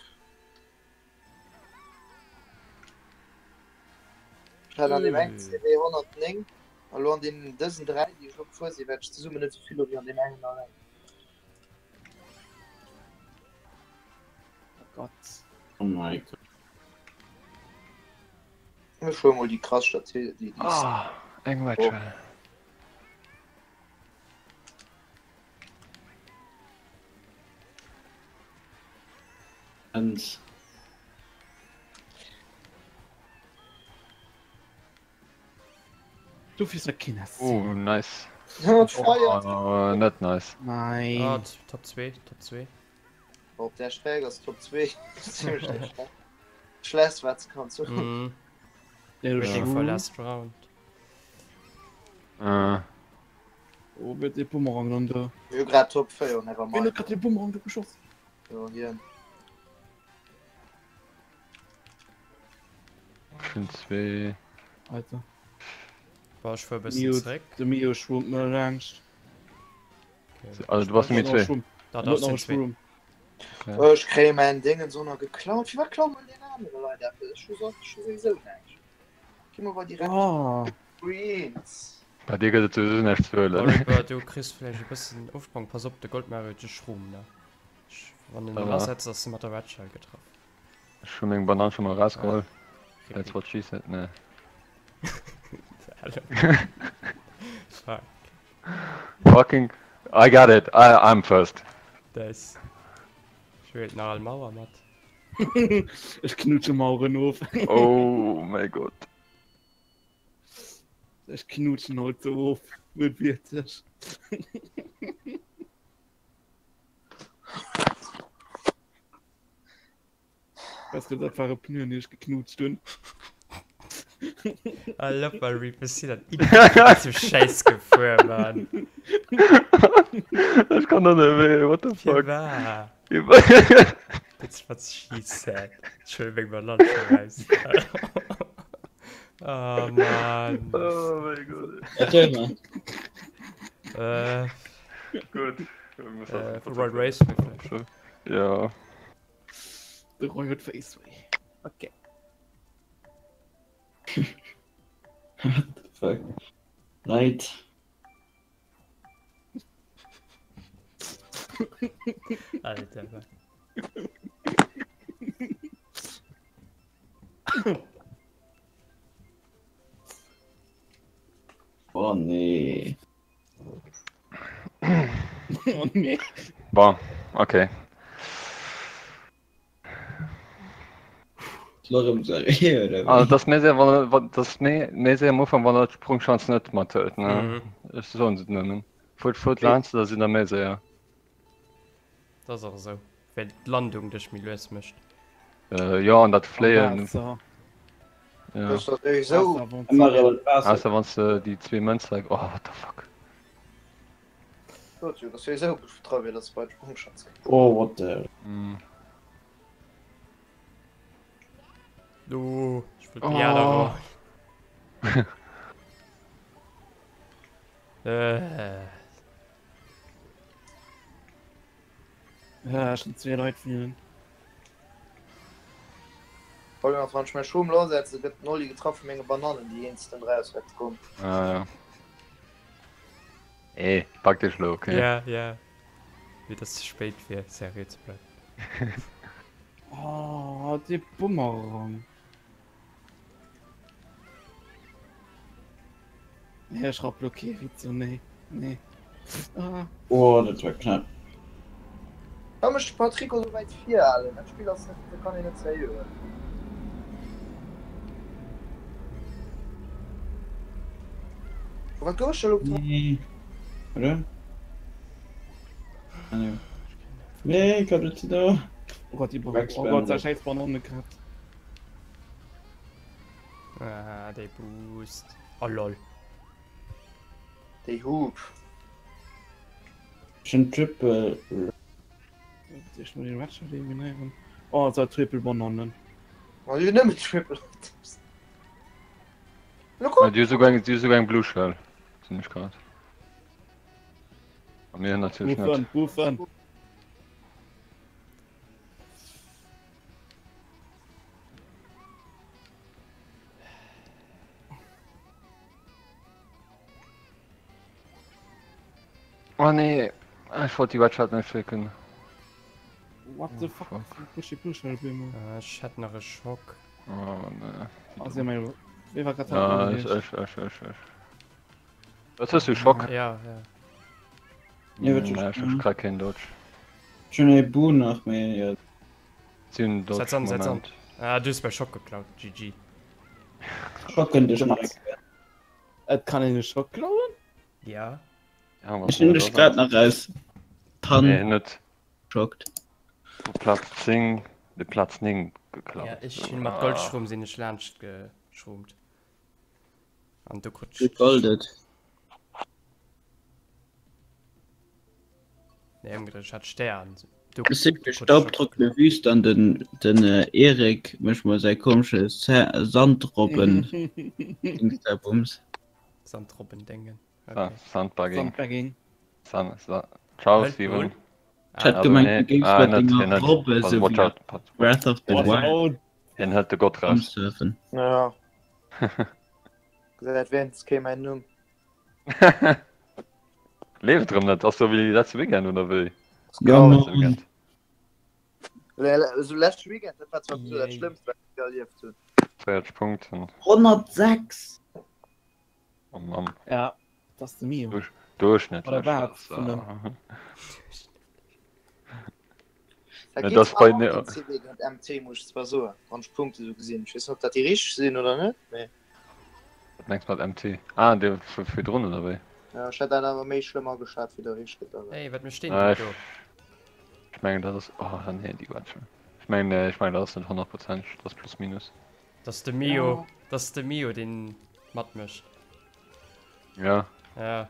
Ech hat an deem engen CW 109 a lo an deenen dësen 3 déi ech lo gefuer sinn, wäert ech zesummen net esou vill hu wéi an deem engen alleng. Oh Gott. Oh my god. Ech huele mol déi krass Stati déi déi Ah, eng Red Shell. Ganz. Du fiers der keen S. Oh, nice. Feier! Oh, net nice. Nein. Ah, Top 2, Top 2. Op der Streck ass Top 2 ziemlech schlecht. Schlecht wat ze kann zu. Mhm. Der Waiting for Schwul. last round. Äh. Oh, huet dee Bumerang dann do? Mir hu grad Top 4, never Wien huet mind. grad dee Bumerang do geschoss? Jo, hien. Ech hunn zwee. Alter. Boah, ech fuer e bëssen Mio, zréck. de Mio schwummt mir laangscht. Okay. Also du bass nëmme zwee. Dat Huet ass nach den e zwee. Schwumm. Ech kréie mäin Déngens och nach geklaut. Firwat klaut mer deen anere Leit eppes? Ech hu soss ech hu souwisou näischt. Gi mer bei direkt Oh. Greens. Bei dir gëtt et souwisou näischt ze huelen. Oliver, du kriss vläicht e bëssen Ofsprong. Pass op, de Goldmario huet de Schroom, ne? Ech, wann en Ça va. asetzt, ass e mat der Red Shell getraff. Ech hu meng Banann scho mol erausgeholl. Ah, That's what she said, ne. fuck? Fucking I got it, I, I'm first. Des. Ech huelen nach all Mauer mat. Ech knutsche Maueren of. Oh mäi Gott. Ech knutschen haut sou of. Wuertwiertlech. Weißt du, dat war e Pneu, den ech geknutscht hunn. I love my Reap, ech sinn an Idiot zum Schäiss gefuer, Mann. Ech kann dat net méi, what the fuck. Firwat? That's what she said. Ech huele meng Banann scho raus. Oh Mann. Oh mein Gott. Erzähl mal. Äh, Gut. äh, Royal Race vielleicht. Ja. De Roy huet Face wéi. Okay. What the fuck? Leit. Alter, Mann. Oh nee. Oh nee. Bon, okay. Lorem seriö oder Also wéi? das méi séier wann wann das méi méi séier am Ufank wann der d'Sprungschanz net mathëlt ne. Mhm. Ech soen se nëmmen. Fuert fuert laanscht da sinn der méi séier. Dat ass och esou, well d'Landung dech méi lues mécht. Äh, jo an dat Am Fléien Waasser. ja. Das ass souwisou. Waasser Ëmmer erëm d'Waasser. Ausser wann s de déi zwee Mënzer oh what the fuck. Sot jo, dat ass souwisou betrauweg, dass bei d'Sprungschanz geet. Oh what the. Mm. Oh, ech wollt déi aner Oh. Roll. Äh. Ja, schon zwee Leit fehlen. Voll nach wann ech mäi Schum lo setze, gëtt den Oli getraff vu menge Banannen, déi instant raus wäerte kommen. Ah, ja. Ey, pack dech lo, okay? Ja, ja. Wéi dass ze spéit fir seriö ze bleiwen. Oh, dee Bumerang. Nee, ech rapp lo kee Rizzo, nee, nee. Ah. Oh, dat war knapp. Wa mécht de Patrick esou wäit vir, Alen? Dat Spill ass net, dat kann een net seriö huelen. Vu wat gouf ech elo getraff? Nee. Oder? Ah, nee. Nee, komm net do. Oh Gott, die oh Gott, sei scheiß Banane gehabt. Ah, déi Boost. Oh lol. Déi Hup. Schon Triple. Ich muss den Ratchet eliminieren. Oh, sei Triple Bananen. Oh, jo nëmmen Triple Items. Lo Ah, komm! Déi hu souguer eng, déi hu souguer eng Blue Shell. Sinn ech grad. A mir natierlech net. Buffen, buffen. Oh nee, ech wollt déi Red Shot net schécken. What the fuck? Pushy Blue Shell Bimo. Ech hätt nach e Schock. Oh nee. Also, mein, wie war grad Ja, ech, ech, ech, ech, ech. Was hues du Schock? Ja, ja. Ja, wat Nee, ech hu grad keen Dodge. Schon e Bu nach méi ja. Si hunn Dodge Setz an, setz an. Moment. Ah, du hues mäi Schock geklaut. GG. Schock kënnt ech nach. Et kann een e Schock klauen? Ja. Ja, Ech hunn dech grad nach aus Pan Nee, net. schockt. Vu Platz 10, de Platz 9 geklaut. Ja, ech hunn mat Goldschrumm sinn ech laanscht geschrummt. An du krut Gegoldet. Nee, ëmgedréit, ech hat Stären. Du, Ech sinn fir staubtrockene Wüst an den den Erik mécht mer säi komesche Sandrobben Dingsterbums. Sandrobben-Dengen. Ah, Okay. Sandbagging. Sandbagging. Sand, Sa Ciao, Hëlt Steven. Null. Ech hat Also, gemengt nee, du géings ah, mat net, denger hien net. Robbe Pass, sou watch wéi out, pass, Breath of the Watch Wild out. Hien hëlt de Gott raus. surfen. Ja. Gesäit wéinst kee mäin Numm. Leeft erëm net, ass sou wéi letzte Weekend oder wéi? Ja, Letzte Mann. Weekend. Esou leschte Weekend, dat war zwar sou dat Yay. Schlëmmst, wat ech erlieft hunn. 40 Punkten. 106! Oh Mann. Ja. Das de Mio. Duerchschnëttlech. Oder wat vun dem. Da Ja, geht's das bei awer ne- och den CW géint MT, muss ech zwar soen, wann ech d'Punkte sou gesinn. Ech weess net, ob dat déi richteg sinn oder net, mee. Wat mengs du mat MT? Ah, dee vu virdrun, oder wéi? Ja, ech hätt dat awer méi schlëmm ageschat, wéi der richteg gëtt. awer. Hey, wat mécht deen Ah, Typ do? Ech mengen dat ass, oh nee, déi Quetschen. Ech mengen, ech mengen dat ass net honnertprozenteg, dat ass plus minus. Dat ass de Mio, dat ass de Mio, deen matmécht. Ja. Ja.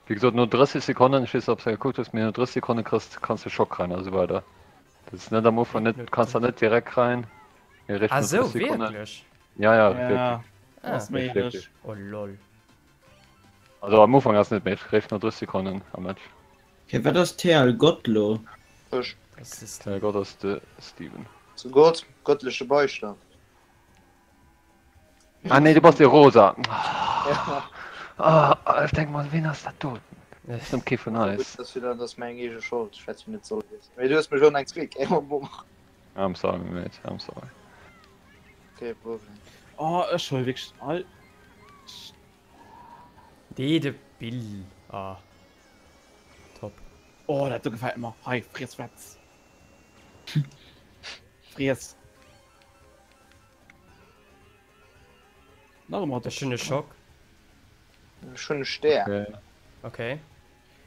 Wéi gesot, no 30 Sekonnen, ech weess net, ob s de gekuckt hues, mee no 30 Sekonne kriss, kanns de Schock kréien a sou weider. Dat ass net am Ufank, net, kanns dat net direkt kréien, mee eréischt Ah no sou, 30 Sekonnen. wierklech? Ja, ja, Ja, wierklech. Ah. ass méiglech. Wierklech. Oh lol. Also am Ufank ass net méi, eréischt no 30 Sekonnen am Match. Okay, wat ass TL Gottlo? Ech. Das ist TL Gott ass de Steven. Zu Gott, göttleche Beistand. Ah nee, du bass de Rosa. Ah, ech denk mer, ween ass dat do? Dat ass kee vun eis. Dat ass wieder, dat ass meng eege Schold, ech hätt se net solle wiesselen. Mee du hues mech och eng zweet Kéier mam Boomerang. I'm sorry mate, I'm sorry. Kee Problem. Oh, ech huele wierklech all. Dee de Bill. Ah. Top. Oh, dat do gefält mer. Hei, friess Wetz. Friess. Nach ëmmer Ech hunn e Schock. Ech hunn e Stär. Okay. Okay.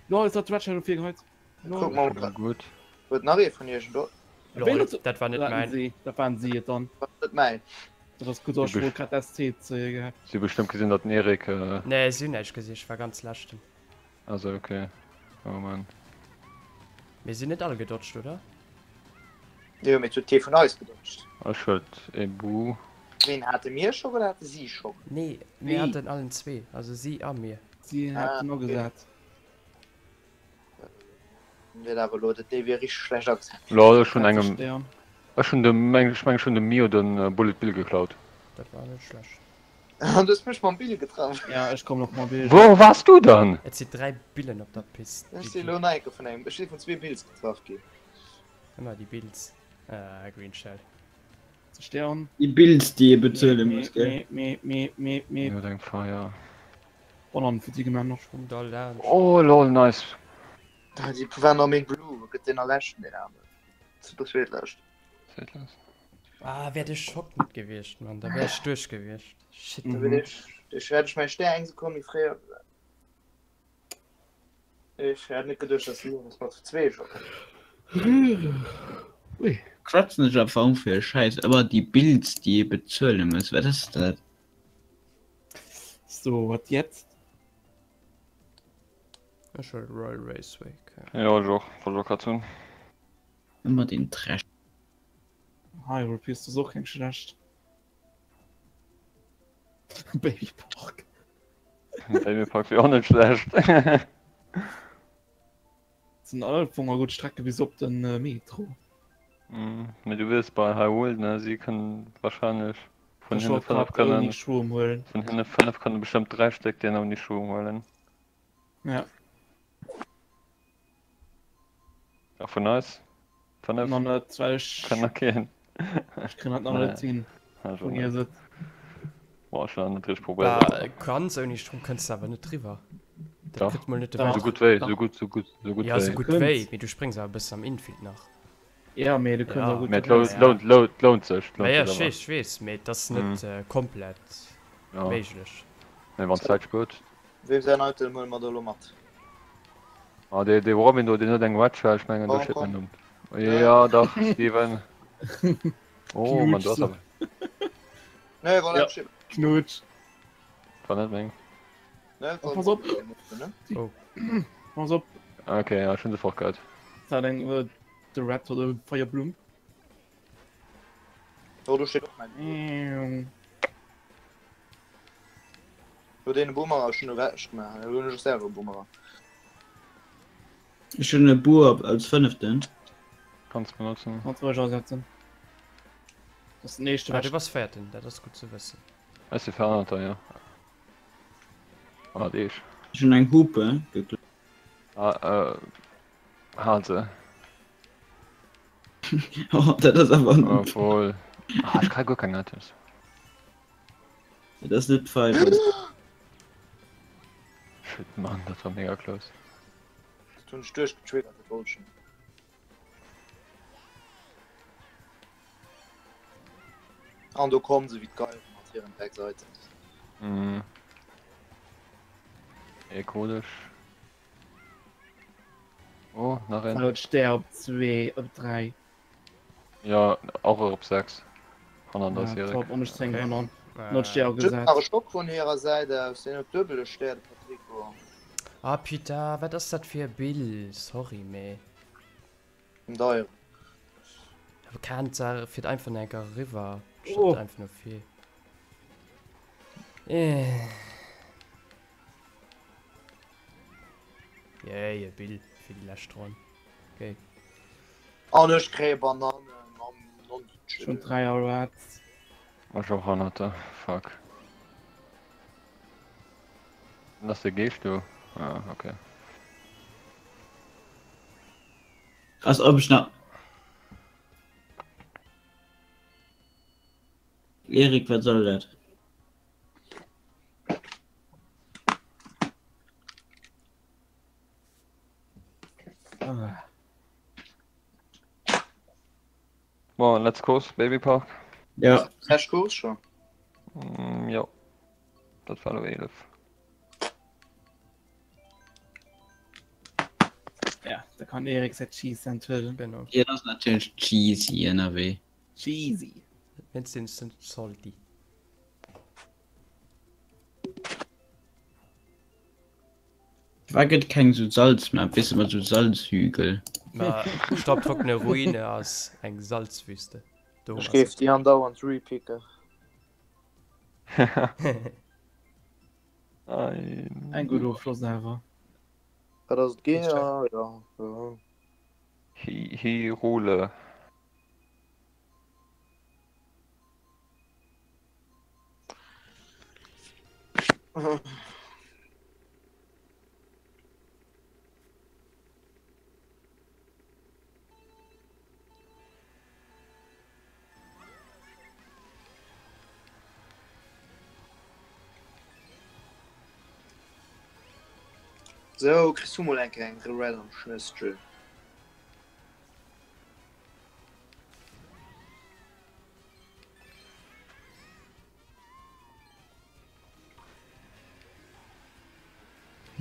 Lol, ist dat Red Shadow virgeheit? Kuck mol, Gutt. huet nach ee vun iech en do? Lol, dat war net mäin. Dat waren si et dann. War net mäin. Dat ass gutt, ech wollt grad SC zéie gehat. Si hu bestëmmt gesinn, datt den Eric. Nee, si hunn näischt gesinn, ech war ganz leschten. Also okay. Oh man. Mir sinn net all gedodged, oder? Jo, mee et huet kee vun eis gedodged. Ech huet e Bu. Ween hate mir Schock oder hate si Schock? Nee, mir haten allen zwee, also si a mir. Si haten agesat. Wier awer elo, dat dee wier richteg schlecht agesat. Lol, ech hunn engem, ech hunn dem, ech meng ech hunn dem Mio den Bullet Bill geklaut. Dat war net schlecht. An du hues mech mam Bill getraff. Ja, ech kommen och mam Bill. Wou wars du dann? Et si 3 Billen op der Pist. Ech si elo nach enke vun engem, ech si vun zwee Bills getraff ginn. Ëmmer déi Bills. Ah, Green Shell. Stern. Déi Bills, déi ee bezuele muss, gell? Mee, mee, mee, mee, mee. Huet eng Feier. Bonann fir déi Gemeng nach. Komm da laanscht. Oh lol, nice. Déi waren am Main Blue, gëtt deen a leschten deen aneren. Super zweetlescht. Zweetlescht. Ah, wär de Schock net gewiescht, Mann, da wär ech duerch gewiescht. Shit. Da wär ech, ech hätt ech mäi Stär eng Sekonn méi fréier gesat. Ech hätt net geduecht, dass Linus mat zwee Schock. Ui. Schwätzen ech am Fong fir e Schäiss, ëmmer déi Bills, déi ee bezuele muss, wat ass dat? So, wat jetzt? Ech huel Royal Raceway. Okay. Jo, ech och, wollt ech och grad soen. Ëmmer deen Trash. Hyrule Piste ass och keng schlecht. Baby Park. Baby Park wier och net schlecht. Sinn all Fong gutt Strecke bis op den Metro. Mee du weess bei Hyrule ne, si kënnen wahrscheinlech vun hinne 5 kënnen Schwumm huelen. Vun hinne 5 kënne bestëmmt 3 Stéck deen ouni Schwumm huelen. Ja. A vun eis? 5? Nach net, well ech. Kann nach keen. Ech kréien dat nach net hin. Vun hier sëtz. Boah, ech hun net richteg probéiert. Bah, ganz ouni Strom kënns de awer net driwwer. Dat Dach. kritt mol net de Dach. Sou gutt wéi, sou gutt, sou gutt, sou gutt Ja, sou wéi. gutt wéi, mee du spréngs awer e bëssen am Infield nach. Ja, mee du kënns Ja. och gutt Mee et driwwer. lount, lount, lount, lount sech, lount Naja, sech ech awer. weess, ech weess, mee et ass net komplett Ja. méiglech. Mee wann d'Zäit spuert. Weem säin Item huele mer da lo mat? Ah, dee, dee Robin do, deen huet eng Red Shell, ech mengen, do Komm, steet komm. mäin Numm. Ja, dach, Steven. Oh, man, du hast awer. Nee, voilà, Ja. steet. Knutsch. War net meng. Nee, Oh, pass op. Ne? Oh. Pass op. Okay, ja, ech hunn se fortgeheit. Dat eng äh, de Red oder Feierblumm. Oh, do steet och mäin. Mm. Jo deen Boomerang ass schon ewech gemaach, elo hunn ech och selwer e Boomerang. Ech hunn e Buer als fënneften. Kanns benotzen. Kanns roueg asetzen. Dat ass den éischte Ah, du wat. bass véierten, dat ass gutt ze wëssen. Ech si véierter, jo. Ah, deeg. Ech hunn eng Hupe geklaut. Ah, äh, hal se. Oh, dat ass awer. Obwohl. Ah, ech kréie guer keng Items. Et ass net fein. Shit Mann, dat war mega close. Dat hunn ech duerchgetriggert, dat wollt ech net. An do kommen se wéi d'Geiere mat hiren Drecks-Items. Mhm. Ekodesch. Oh, nach een. Haut Stär op 2, op 3. Ja, och op 6. Hanner der Serie. Top, an ech 10 okay. Not Stär gesat. Awer Schock vun hirer Säit aus, deen huet duebele Stär, de Patrico. Ah putain, wat ass dat fir e Bild? Sorry, mee. Den deieren. Awer kennt se fiert einfach nach enker eriwwer, statt oh. einfach no vir. Eh. Yay, e Bill fir déi lescht Ronn. Okay. An ech kréie Bananen am non Schon 3 Rats. Ech och hannert der. Fuck. Ass de Geescht do? Ah, okay. Als ob ech nach. Erik, wat soll dat? Ah. Bon, let's Course, Baby Park. Ja. Lescht Course schon? Mm, jo. Dat war lo 11. Ja, da kann Erik säi Cheese enthuelen. Genau. Hien ass natierlech cheesy ënnerwee. Cheesy. Wéinstens net salty. War gëtt keng sou Salzmap, weess de, mat sou Salzhügel. Ma staubtrockene Ruine ass eng Salzwüste. Do Ech géif déi andauernd repicken. Eng gutt Ofschloss awer. Wat ass et ginn? Ja, ja, ja. Hyrule. Sou, kriss du mol eng Kéier eng Red am Schnëssche.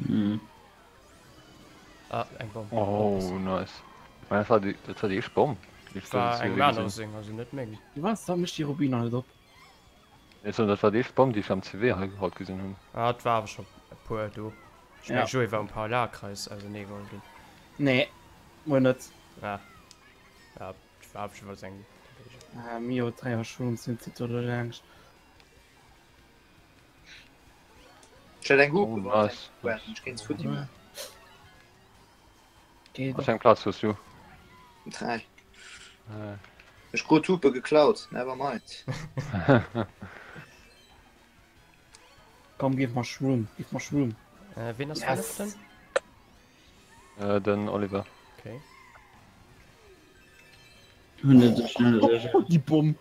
Hm. Ah, eng Bomm. Oh, nice. Ma dat war déi, dat war déi éischt Bomm, déi ech War dëses eng Joer aner gesinn. seng, also net meng. Was? Da mécht déi Rubina net op. Nee, sondern dat war déi éischt Bomm, déi ech am CW hei haut gesinn hunn. Ah, et war awer scho e puer do. Ech Ja. meng, Joé war um Polarkreis auserneegeholl ginn. Nee, muer net. Ah. Ja, et war awer scho was eng. Ah, Mio, 3 Shrooms sind sie oder langscht. Ech hätt eng Oh, Hupe wann nice. ech eng hätt, ech kéint se futti maachen. Geht Wat fir eng Plaz hues du? 3. Äh. Ech krut d'Hupe geklaut, never mind. Komm, gib mer Shroom, gib mer Shroom. Äh, ween ass Yes. Fënneften? Äh, den Oliver. Okay. Hunn net sou schnell Oh, die Bomm.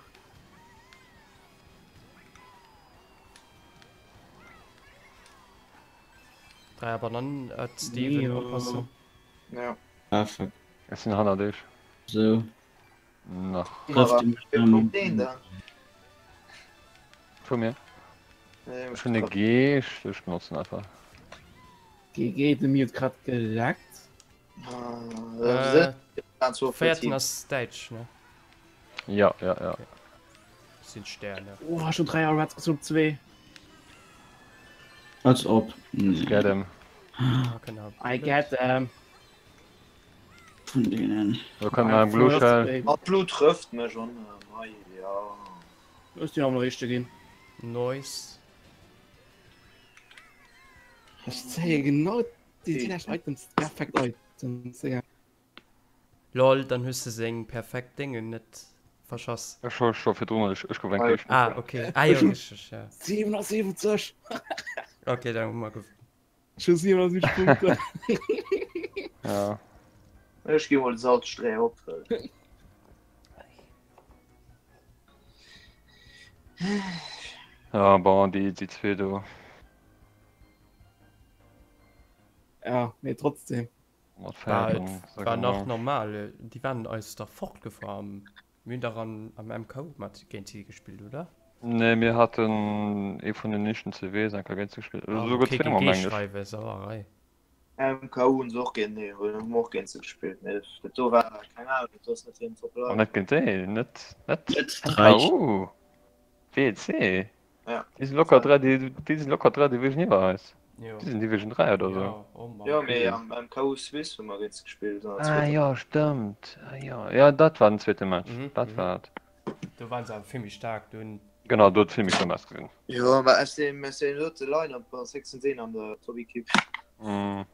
Dräier Banannen, äh, Steven, Mio. oppassen. Ja. Ah, fuck. Ech sinn hanner dech. So. Nach. Trifft den Wéi kommt deen dann? Vu mir. Nee, Ech hunn e Geescht, ech benotzen einfach. GG, de Mio huet grad geleckt. Äh, Äh, Véierten ass Däitsch, ne? Ja, ja, ja. Sinn Sterne. Oh, schon 3 Rats gezoomt, 2. Als ob. Get him. Ah, genau. I get them. Vun deenen. Do kann man Blue Shell. Mat Blut trëfft mech an mei ja. Ech sinn am éischte ginn. Noise. Ech zéie genau déi lescht Items, perfekt Items, ja. Lol, dann hues de seng perfekt Déngen net verschass. Ech hu scho virdrun, ech ech gouf eng Kéier. Ah, okay. Ah jo, richteg, ja. 77! Okay, dann hu mer gewonnen. Ech hu 77 Punkte. Ja. Ech gi mol de Salzstreeër opfëllen. Ja, bon, déi, déi zwee do. Ja, mee trotzdem. Mat War, Féierung, et sag war nach emol. normal. Déi waren eis da fortgefuer am, mir hunn dach an, am MKU mat géint si gespillt, oder? Nee, mir haten ee vun den éischten CWs enker géint se gespillt. Ah, Esouguer okay, zweemol, GG mengen ech. schreiwen, Sauerei. MKU hunn se och géint, nee, hu mer och géint se gespillt, mee dat do war, keng Ahnung, dat do ass net hiren Top Oh, Line. net géint déi, net, net Net Streich. MKU. WEC. Ja. Déi sinn locker 3, déi, déi sinn locker 3 Division iwwer eis. Jo. Déi sinn Division 3 oder sou. Jo, oh Mann. Jo, mee am MKU Suisse hu mer géint se gespillt an der Ah zweeter. jo, stëmmt. Ah jo, jo, dat war den zweete Match. Mhm, Dat mhm. war et. Do waren se awer vill méi staark dunn. Genau, do huet vill méi schlëmm ausgesinn. Jo, mä aus deem, aus deem dote Line-Up ass héchstens een an der Top-Equipe. Mhm.